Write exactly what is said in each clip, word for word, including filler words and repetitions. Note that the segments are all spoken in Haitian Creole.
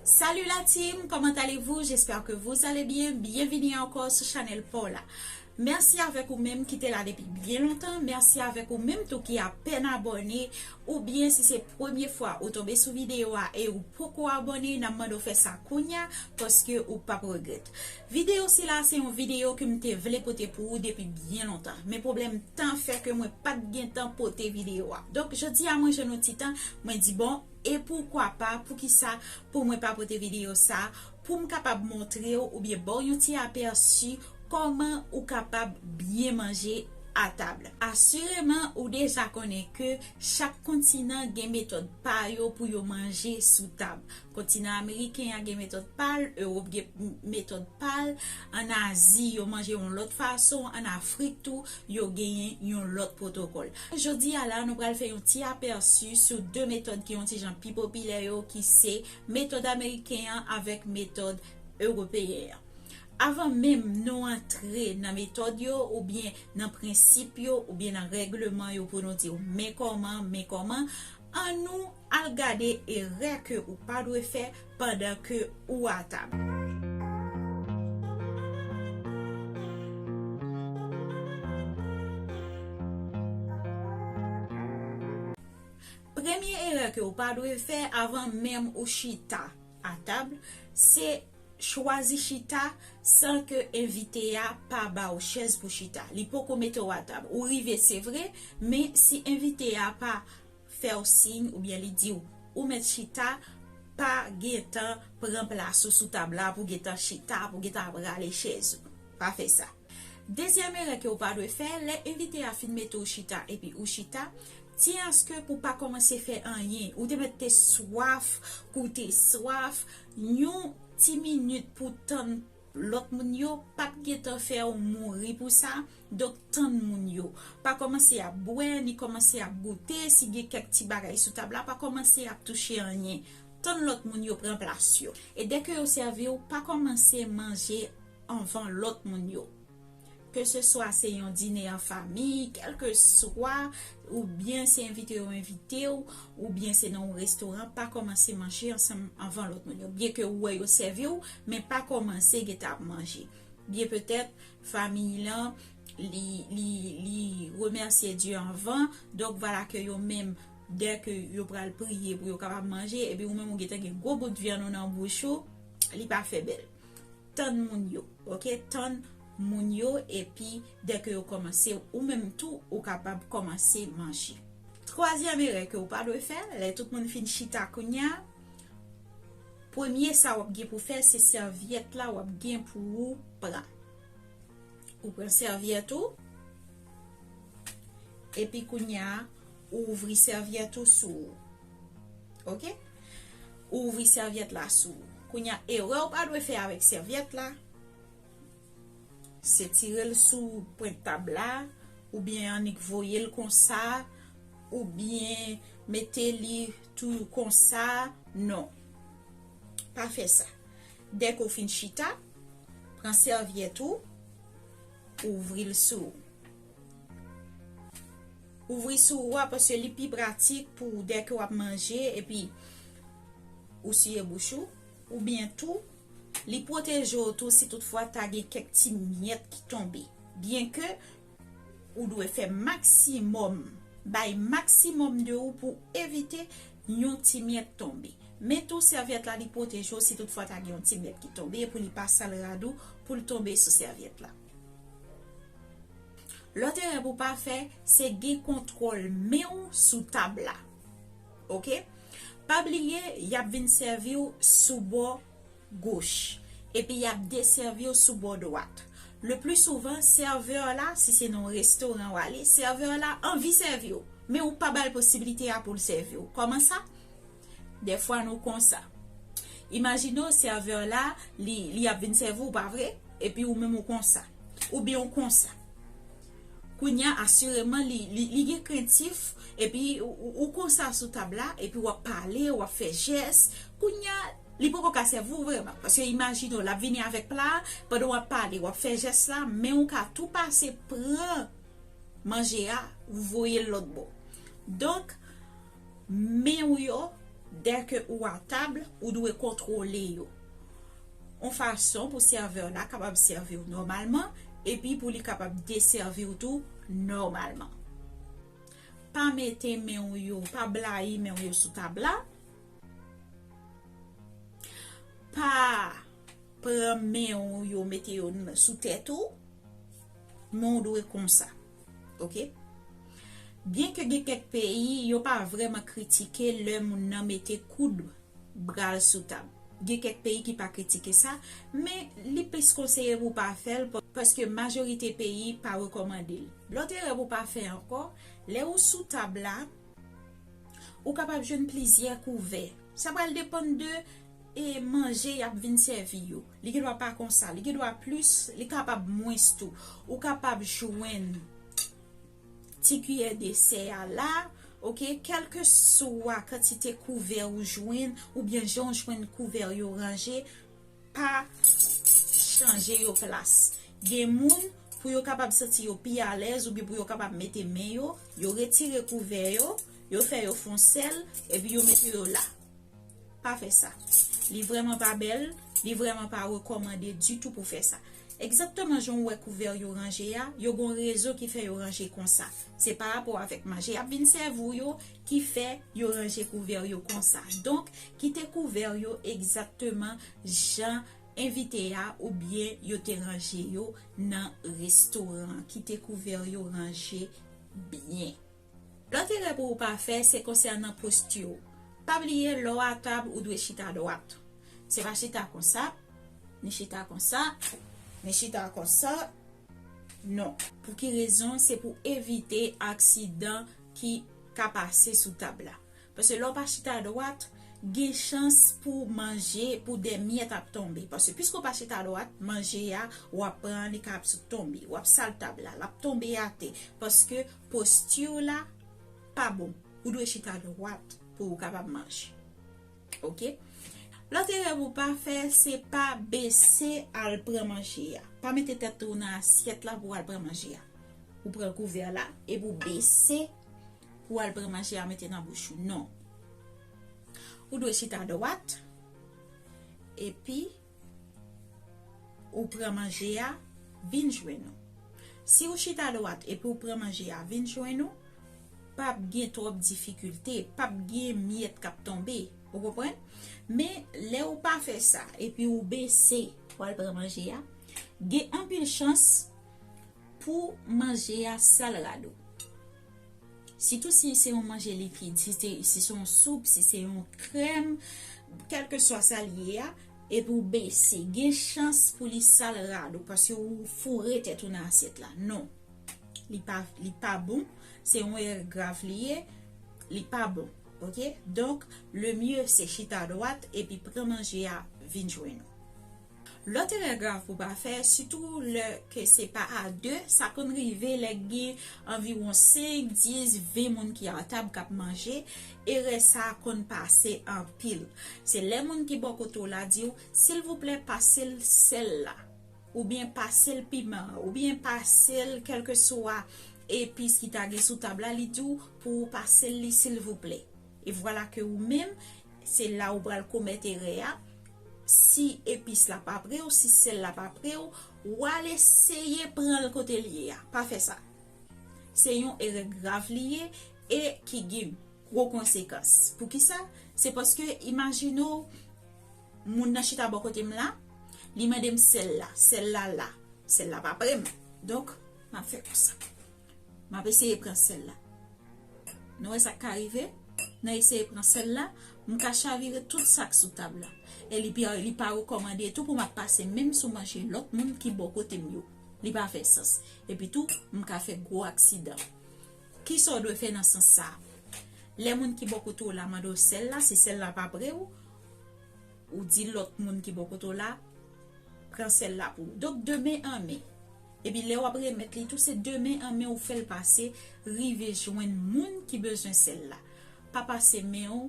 Salut la team, comment allez-vous? J'espère que vous allez bien. Bienvenue encore sur Chanel Paula. Mèsi avèk ou menm ki te la depi byen lontan. Mèsi avèk ou menm tou ki apèn abòne. Oubyen si se premye fwa ou tonbe sou videyo a e ou poko abòne, n ap mande w fè sa kounya, paske ou p ap regrèt. Videyo sila se yon videyo ke m te vle pote pou ou depi byen lontan. Men pwoblèm tan fè ke mwen pa t gen tan pote videyo a. Donk, jodi a mwen jwenn yon ti tan, mwen di, bon, e poukwa pa, poukisa pou mwen pa pote videyo sa, pou m kapab montre w oubyen ba w yon ti apèsi kòman ou kapab byen manje a tab. Asireman, ou deja konnen ke chak kontinan gen metòd pa yo pou yo manje sou tab. Kontinan ameriken an gen metòd pa l, Ewòp gen m-, metòd pa l, ann Azi, yo manje yon lòt fason, ann Afrik tou, yo genyen yon lòt pwotokòl. Jodi a la, nou pral fè yon ti apèsi sou de metòd ki yon ti jan pi popilè yo, ki se metòd ameriken an avèk metòd ewopeyen an. Avan menm nou antre nan metòd yo, oubyen nan prensip yo, oubyen nan règleman yo pou nou di w men kòman, men kòman, ann nou al gade erè ke ou pa dwe fè pandan ke ou a tab. Premye erè ke ou pa dwe fè avan menm ou chita a tab, se chwazi chita san ke envite a pa ba w chèz pou chita. Li poko mete w a tab. Ou rive, se vre, men si envite a pa fè w siy oubyen li di w, ou mèt chita, pa gentan pran plas ou sou tab la pou gentan chita, pou gentan ap rale chèz ou. Pa fè sa. Dezyèm erè ke w pa dwe fè, lè envite a fin mete w chita epi ou chita, tyen aske pou pa kòmanse fè anyen. Ou te mèt te swaf, kou w te swaf, yon ti minit pou tann lòt moun yo p ap gentan fè w mouri pou sa. Donk, tann moun yo. Pa kòmanse ap bwè, ni kòmanse ap goute. Si gen kèk ti bagay sou tab la, pa kòmanse ap touche anyen. Tann lòt moun yo pran plas yo. E dèke yo sèvi w, pa kòmanse manje anvan lòt moun yo. Ke se swa se yon dine an fanmi, kèlkeswa, oubyen se envite yo envite w, oubyen se nan yon restoran, pa kòmanse manje ansanm anvan lòt moun yo. Byenke ou wè yo sèvi w, men pa kòmanse gentan ap manje. Byen petèt, fanmi lan, li, li, li remèsye Dye anvan, donk vwala ke yo menm, dèke yo pral priye pou yo kapab manje, epi ou menm ou gentan gen gwo bout vyann ou nan bouch ou, li pa fè bèl. Tann moun yo, oke? Tann moun yo, epi dèke yo kòmanse, ou menm tou, ou kapab kòmanse manje. Twazyèm erè ke ou pa dwe fè, lè tout moun fin chita kounya, premye sa w ap gen pou fè, se sèvyèt la w ap gen pou ou pran. Ou pran sèvyèt ou, epi kounya, ou ouvri sèvyèt ou sou ou. Oke? Ou ouvri sèvyèt la sou ou. Kounya, erè ou pa dwe fè avèk sèvyèt la, se tire l sou pwent tab la, oubyen annik voye l konsa, oubyen mete li tou konsa. Non. Pa fè sa. Dèke w fin chita, pran sèvyèt ou, ouvri l sou ou. Ouvri sou ou a, paske li pi pratik pou dèke w ap manje, epi ou siye bouch ou, oubyen tou, li pwoteje w tou si toutfwa ta gen kèk ti myèt ki tonbe. Byenke ou dwe fè maksimòm, bay maksimòm de ou pou evite yon ti myèt tonbe. Men tou, sèvyèt la, li pwoteje w si toutfwa ta gen yon ti myèt ki tonbe, pou li pa sal rad ou, pou l tonbe sou sèvyèt la. Lòt erè pou w pa fè, se gen kontwòl men w sou tab la. Oke? Pa bliye, y ap vin sèvi w sou bò goch, epi y ap desèvi w sou bò dwat. Le pli souvan, sèvè la, si se nan yon restoran w ale, sèvè la anvi sèvi w, men ou pa ba l posiblite a pou l sèvi w. Kòman sa? Dèfwa nou konsa. Imajine w, sèvè la, li, li ap vin sèvi w, pa vre? Epi ou menm ou konsa. Oubyen ou konsa. Kounya, asireman, li, li, li gen krentif, epi ou, ou, ou konsa sou tab la, epi w ap pale, w ap fè jès. Kounya, li poko ka sèvi w vrèman. Paske imajine w, l ap vini avèk pla a, pandan w ap pale, w ap fè jès la, men w ka tou pase pran manje a, ou voye l lòt bò. Donk, men w yo, Dèke ou a tab, ou dwe kontwole yo. Yon fason pou sèvè la kapab sèvi w nòmalman, epi pou li kapab desèvi w tou nòmalman. Pa mete men w yo, pa blayi men w yo sou tab la. Pa pran men w yo, mete yo n-, sou tèt ou. Men w dwe konsa. Oke? Byenke gen kèk peyi, yo pa vrèman kritike lè moun nan mete koud bra l sou tab. Gen kèk peyi ki pa kritike sa, men li plis konseye pou w pa fè l pa-, paske majorite peyi pa rekòmande l. Lòt erè pou w pa fè ankò, lè ou sou tab la, ou kapab jwenn plizyè kouvè. Sa pral depann de, e, manje y ap vin sèvi yo. Li gen dwa pa konsa, li gen dwa plis, li kapab mwens tou. Ou kapab jwenn ti kiyè desè a la, oke, kèlkeswa kantite kouvè ou jwenn, oubyen jan w jwenn kouvè yo ranje, pa chanje yo plas. Gen moun, pou yo kapab santi yo pi alèz, oubyen pou yo kapab mete men yo, yo retire kouvè yo, yo fè yo fè yon sèl, epi yo mete yo la. Pa fè sa. Li vrèman pa bèl, li vrèman pa rekòmande ditou pou fè sa. Egzakteman jan w wè kouvè yo ranje a, yo gon rezon ki fè yo ranje konsa. Se pa rapò avèk manje y ap vin sèvi w yo ki fè yo ranje kouvè yo konsa. Donk, kite kouvè yo egzakteman jan envite a oubyen yo te ranje yo nan restoran an. Kite kouvè yo ranje byen. Lòt erè pou ou pa fè, se konsènan posti w. Pa bliye, lè w a tab, ou dwe chita dwat. Se pa chita konsa, ni chita konsa, ni chita konsa. Non. Pou ki rezon? Se pou evite aksidan ki ka pase sou tab la. Paske lè w pa chita dwat, gen chans pou manje, pou de myèt ap tonbe. Paske piske w pa chita dwat, manje a, w ap pran, li ka ap sot tonbe. W ap sal tab la, l ap tonbe atè. Paske posti w la pa bon. Ou dwe chita dwat pou ou kapab manje. Oke? Lòt erè pou w pa fè, se pa bese al pran manje a. Pa mete tèt ou nan asyèt la pou w al pran manje a. Ou pran kouvè la, epi w bese pou w al pran manje a mete nan bouch ou. Non. Ou dwe chita dwat, epi ou pran manje a vin jwenn ou. Si ou chita dwat epi ou pran manje a vin jwenn ou, p ap gen twòp difikilte, p ap gen myèt k ap tonbe. Ou konprann? Men, lè ou pa fè sa, epi ou bese pou al pran manje a, gen anpil chans pou manje a sal rad ou. Sitou si se yon manje likid, si se, si se yon soup, si se yon krèm, kèlkeswa sa l ye a, epi w bese, gen chans pou li sal rad ou, paske ou foure tèt ou nan asyèt la. Non. Li pa, li pa bon, se yon erè grav li ye, li pa bon. Oke? Donk, le mieux se chita dwat epi pran manje a vin jwenn ou. Lòt erè grav pou pa fè, sitou lè ke se pa a de, sa konn rive lè gen anviwon senk, dis, ven moun ki a tab k ap manje, erè sa a konn pase anpil. Se lè moun ki bò kote w la di w, silvouplè, pase l sèl la, oubyen pase l piman an, oubyen pase l kèlkeswa epis ki ta gen sou tab la, li di w pou w pase l li silvouplè. E vwala ke ou menm, se la ou pral komèt erè a. Si epis la pa pre w, si sèl la pa pre w, w al eseye pran l kote l ye a. Pa fè sa. Se yon erè grav li ye e ki gen gwo konsekans. Poukisa? Se paske, imajine w, moun nan chita bò kote m la, li mande m sèl la, sèl la la, sèl la pa pre m. Donk, m ap fè konsa. M ap eseye pran sèl la. Nou wè sa k ka rive? Nan eseye pran sèl la, m ka chavire tout sa k sou tab la. E li pi, li pa rekòmande tou pou m ap pase menm sou manje lòt moun ki bò kote m yo. Li pa fè sans. Epi tou, m ka fè gwo aksidan. Kisa w dwe fè nan sans sa a? Lè moun ki bò kote w la mande w sèl la, si sèl la pa pre w, ou di lòt moun ki bò kote w la, pran sèl la pou ou. Donk, de men an men. Epi lè w ap remèt li tou, se de men an men ou fè l pase, rive jwenn moun ki bezwen sèl la. Pa pase men w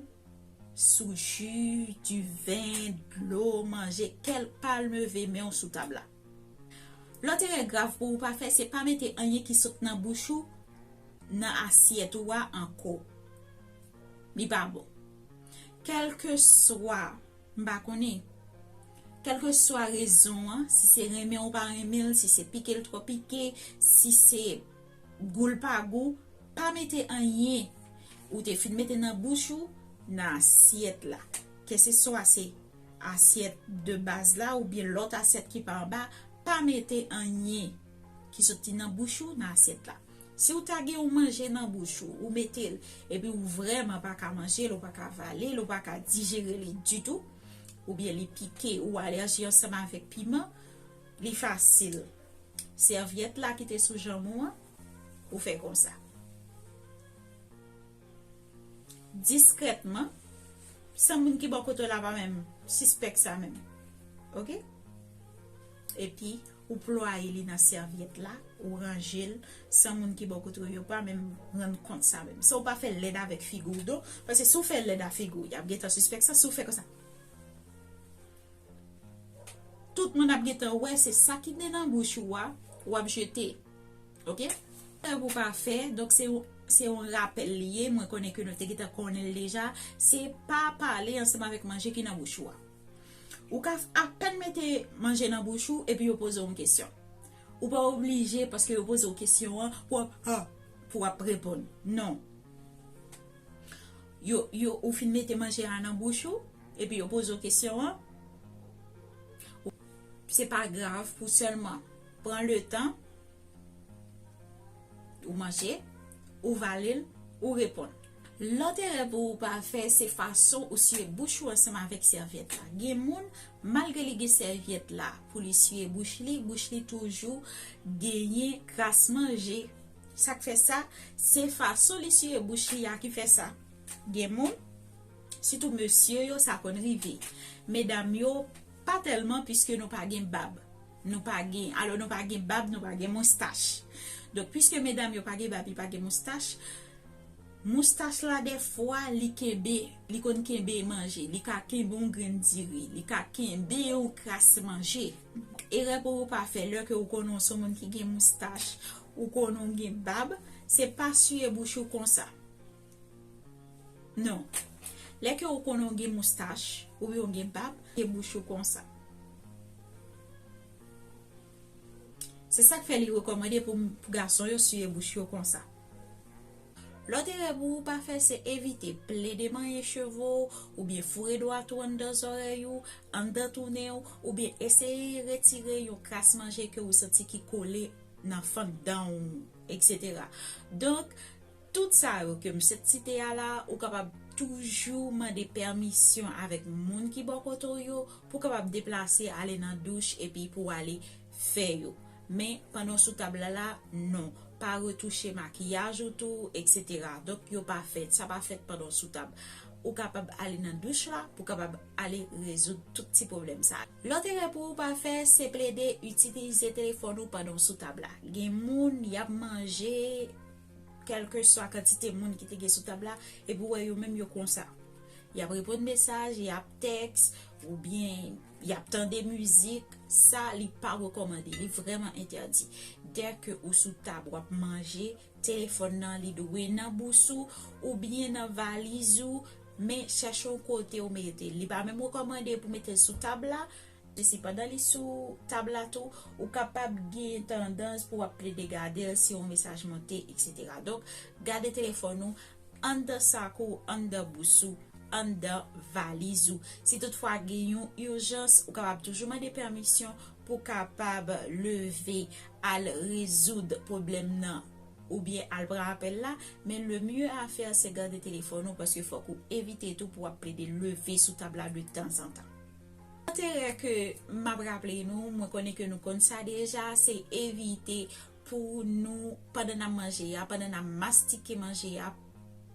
sou ji, diven, dlo, manje, kèl, pa leve men w sou tab la. Lòt erè grav pou ou pa fè, se pa mete anyen ki sot nan bouch ou nan asyèt ou a ankò. Li pa bon. Kèlkeswa, m pa konnen, kèlkeswa rezon an, si se renmen ou pa renmen l, si se pike l twò pike, si se gou l pa gou, pa mete anyen ou te fin mete nan bouch ou nan asyèt la. Kèlkeswa se asyèt de baz la oubyen lòt asyèt ki pa anba, pa mete anyen ki soti nan bouch ou nan asyèt la. Si w ta gen yon manje nan bouch ou, ou mete l, epi ou vrèman pa ka manje l, ou pa ka vale l, ou pa ka dijere li ditou, oubyen li pike, ou alèji ansanm avèk piman, li fasil. Sèvyèt la ki te sou janm ou an, ou fè konsa. Diskrètman, san moun ki bò kote w la pa menm sispèk sa menm. Oke? Epi, ou plwaye li nan sèvyèt la, ou ranje l, san moun ki bò kote w yo pa menm rann kont sa menm. San w pa fè lèd avèk figi w, donk, paske si w fè lèd a figi w, y ap gentan sispèk sa, si w fè konsa. Tout moun ap gentan wè se sa ki te nan bouch ou a, w ap jete. Oke? Erè pou w pa fè, donk se yon, se yon rapèl li ye, mwen konnen ke nou te gentan konnen l deja, se pa pale ansanm avèk manje ki nan bouch ou a. Ou ka apèn mete manje nan bouch ou epi yo poze w yon kesyon. Ou pa oblije, paske yo poze w kesyon an, pou w ap, ha, pou w ap reponn. Non. Yo, yo, ou fin mete manje a nan bouch ou, epi yo poze w kesyon an, ou, se pa grav pou sèlman pran le tan, ou manje, ou vale l, ou reponn. Lòt erè pou ou pa fè, se fason ou siye bouch ou ansanm avèk sèvyèt la. Gen moun, malgre li gen sèvyèt la pou li siye bouch li, bouch li toujou genyen kras manje. Sa k fè sa, se fason li siye bouch li a ki fè sa. Gen moun, sitou mesye yo, sa konn rive. Medam yo, pa tèlman, piske nou pa gen bab. Nou pa gen, alò nou pa gen bab, nou pa gen moustach. Donk, piske medam yo pa gen bab, li pa gen moustach, moustach la, dèfwa, li kenbe, li konn kenbe manje, li ka kenbe yon grenn diri, li ka kenbe yon kras manje. Erè pou ou pa fè, lè ke ou konnen w se yon moun ki gen moustach, ou konnen w gen bab, se pa siye bouch ou konsa. Non. Lè ke ou konnen w gen moustach, oubyen w gen bab, siye bouch ou konsa. Se sa k fè li rekòmande pou, pou gason yo siye bouch yo konsa. Lòt erè pou ou pa fè, se evite plede manyen cheve w, oubyen foure dwat ou anndan zòrèy ou, anndan tou nen w, oubyen eseye retire yon kras manje ke ou santi ki kole nan fann dan w, etsetera. Donk, tout sa yo ke m sot site a la, ou kapab toujou mande pèmisyon avèk moun ki bò kote w yo pou kapab deplase ale nan douch epi pou w ale fè yo. Men, pandan w sou tab la la, non. Pa retouche makiyaj ou tou, etsetera. Donk, yo pa fèt. Sa pa fèt pandan w sou tab. Ou kapab ale nan douch la pou kapab ale rezoud tout ti pwoblèm sa. Lòt erè pou ou pa fè, se plede itilize telefòn ou pandan w sou tab la. Gen moun, y ap manje, kèlkeswa kantite moun ki te gen sou tab la, epi w wè yo menm yo konsa. Y ap reponn mesaj, y ap tèks, oubyen y ap tande mizik, sa li pa rekòmande, li vrèman entèdi. Dèke ou sou tab, w ap manje, telefòn nan li dwe nan bous ou, oubyen nan valiz ou, men chèche yon kote ou mete l. Li pa menm rekòmande pou mete l sou tab la, si pandan li sou tab la tou, ou kapab gen tandans pou w ap plede gade l si yon mesaj monte, etsetera. Donk, gade telefòn ou anndan sak ou, anndan bous ou, anndan valiz ou. Si toutfwa gen yon ijans, ou kapab toujou mande pèmisyon pou kapab leve al rezoud pwoblèm nan oubyen al pran apèl la, men le mieux à faire se gade telefòn ou, paske fòk ou evite tou pou w ap plede leve sou tab la de tanzantan. Lòt erè ke m ap raple nou, mwen konnen ke nou konn sa deja, se evite pou nou, pandan n ap manje a, pandan n ap mastike manje a,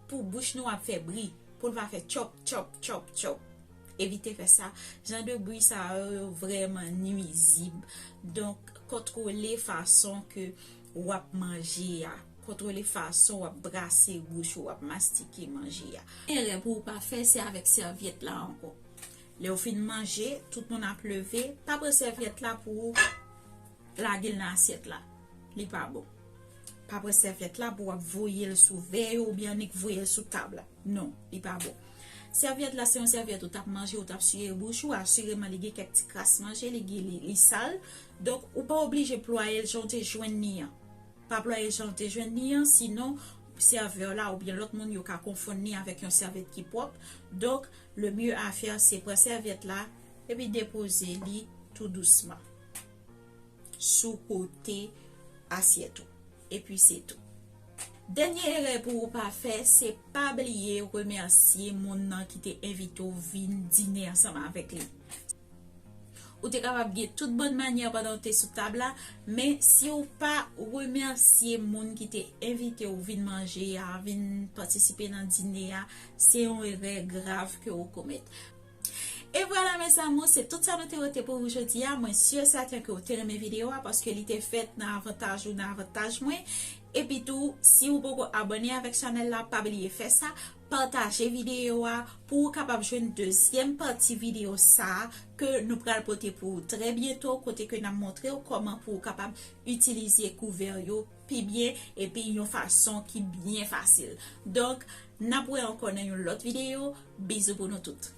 pou bouch nou ap fè bri, pou l pa fè tchòp, tchòp, tchòp, tchòp. Evite fè sa. Jan de bri sa yo, yo vrèman nwizib. Donk, kontwole fason ke w ap manje a. Kontwole fason w ap brase bouch ou, w ap mastike manje a. Erè pou w pa fè, se avèk sèvyèt la ankò. Lè w fin manje, tout moun ap leve, pa pran sèvyèt la pou w lage l nan asyèt la. Li pa bon. Pa pran sèvyèt la pou w ap voye l sou vè yo oubyen annik voye l sou tab la. Non, li pa bon. Sèvyèt la se yon sèvyèt ou t ap manje, ou t ap siye bouch ou, asireman li gen kèk ti kras manje, li gen, li, li sal. Donk, ou pa oblije plwaye l jan w te jwenn li an. Pa plwaye l jan w te jwenn li an, sinon sèvè w la oubyen lòt moun yo ka konfonn li avèk yon sèvyèt ki pwòp. Donk, le mieux à faire, se pran sèvyèt la epi depoze li tou dousman sou kote asyèt ou. Epi se tou. Dènye erè pou ou pa fè, se pa bliye remèsye moun nan ki te envite w vin dine ansanm avèk li. Ou te kapab gen tout bòn manyè pandan w te sou tab la, men si w pa remèsye moun ki te envite w vin manje a, vin patisipe nan dine a, se yon erè grav ke w komèt. E vwala, mes amours, se tout sa nou te pote pou ou jodi a. Mwen si e sèten ke w te renmen videyo a, paske li te fèt nan avantaj ou, nan avantaj mwen. Epi tou, si ou poko abòne avèk chanèl la, pa bliye fè sa, pataje videyo a pou ou kapab jwenn dezyèm pati videyo sa a ke nou pral pote pou ou trè byento, kote ke n ap montre w kòman pou ou kapab itilize kouvè yo pi byen epi yon fason ki byen fasil. Donk, n ap wè ankò nan yon lòt videyo. Bizou pou nou tout.